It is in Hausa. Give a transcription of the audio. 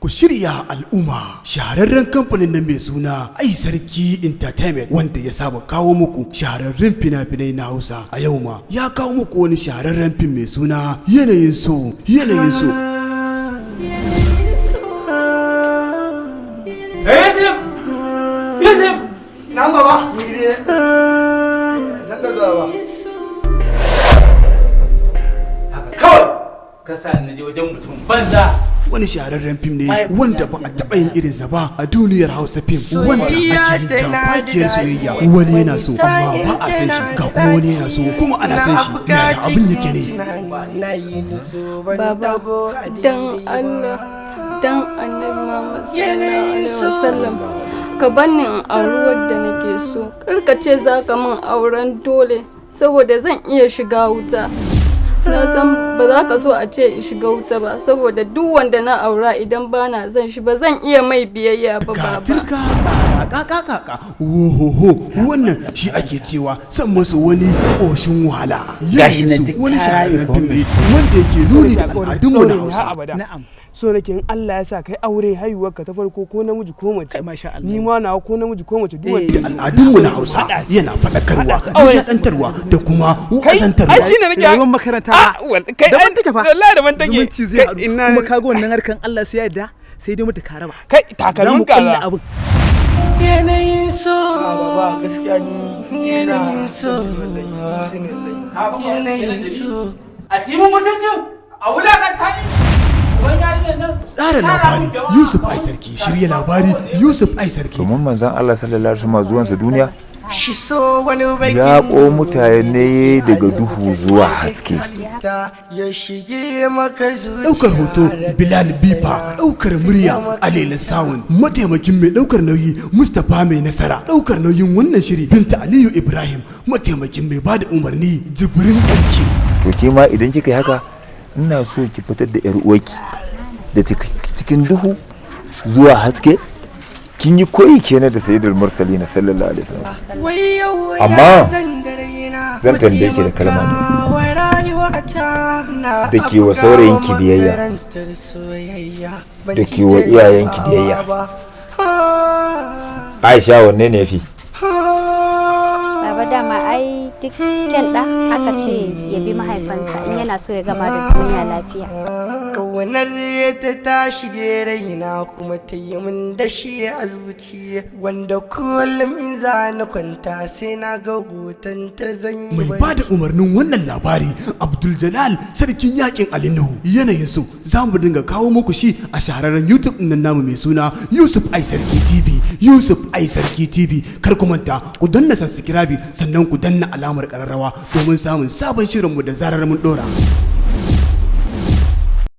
Ku shirya al'umma, shahararren kamfanin nan mai suna Ai Sarki Entertainment, wanda ya saba kawo muku shahararrun fina-finai na Hausa, a yau ma ya kawo muku wani shahararren fim mai suna Yanayin So. Yanayin So. Yusuf! Yusuf! Na baba. Zan da zuwa ba. Haka kawai ka sa ni je wajen mutum banza. Wani shahararren fim ne wanda ba a taɓa yin irinsa ba a duniyar Hausa fim, wanda ake yin jambakiyar soyayya. Wani yana so amma ba a san shi, ga kuma wani yana so kuma ana san shi. Yaya abin yake ne? Baba, dan Allah, dan Annabi Muhammad sallallahu alaihi wasallam, ka banni in auri wadda nake so. Kar ka ce za ka min auren dole, saboda zan iya shiga wuta. Na san ba za ka so a ce in shiga wuta ba, saboda duk wanda na aura, idan bana zan shi, ba zan iya mai biyayya ba. Ga Baba. Turka ƙara kaka kaka wohoho, wannan shi ake cewa san masu wani ƙoshin wahala. Gashi Yanayin nan So duk wani ta shahararren rame fim ne wanda yake nuni da al'adunmu na Hausa. Na'am. So nake in Allah ya sa kai aure, haihuwarka ta farko, ko namiji ko mace. Masha Allah. Ni ma nawa ko namiji ko mace, duk Da wanda. al'adunmu na Hausa, yana faɗakarwa, nishaɗantarwa da kuma wa'azantarwa. Ai shine nake Rayuwar makaranta Ah, kai daban take fa. Wallahi daban take. Zumunci zai Kai, haɗu. inna Kuma kaga wannan harkan, Allah sai ya yarda, sai dai mutu ka raba. Kai, Za takalmin mu kulla kaza. abin. Yanayin so. Baba, gaskiya ni Yanayin so. Yanayin so. A cimin mutuncin a wulakanta ni. Uban yarinyar nan. Tsara labari Yusuf Ai Sarki, shirya labari Yusuf Ai Sarki. Domin manzon Allah sallallahu alaihi wasallam zuwansa duniya Shi so wani bakin ya ko mutane daga duhu zuwa haske. Ya shige maka zuciya. Ɗaukar hoto Bilal Bifa, ɗaukar murya Alela Sawun, mataimakin mai ɗaukar nauyi Mustapha Mai Nasara, ɗaukar nauyin wannan shiri Binta Aliyu Ibrahim, mataimakin mai bada umarni Jibrin MK. To ke ma idan kika yi haka, ina so ki fitar da yar uwarki da cikin duhu zuwa haske. Kin yi koyi kenan da Sayyidul Mursalin sallallahu alaihi wasallam. Wai yau Amma ya zan da raina. zan tambaye ki da kalma ne. Wa rayuwata na Da ke wa saurayinki biyayya. makarantar soyayya. Ban Da ke wa ci iyayenki biyayya. jarabawa ba. Ah, Aisha, wanne ne yafi? ah. Baba, dama ai duk kyan ɗa aka ce ya bi mahaifansa in yana so ya gama da duniya lafiya. Ƙaunar ta ta shige raina kuma ta yi min dashi a zuciya, wanda kullum in za na kwanta sai na ga hoton ta, zan yi Mai ba da umarnin wannan labari Abdul Jalal Sarkin Yakin Alinuhu. Yanayin So za mu dinga kawo muku shi a shahararren YouTube ɗin nan namu mai suna Yusuf Ai Sarki TV. Yusuf Ai Sarki TV. Kar ku manta ku danna subscribe, sannan ku danna alamar kararrawa domin samun sabon shirinmu da zarar mun dora.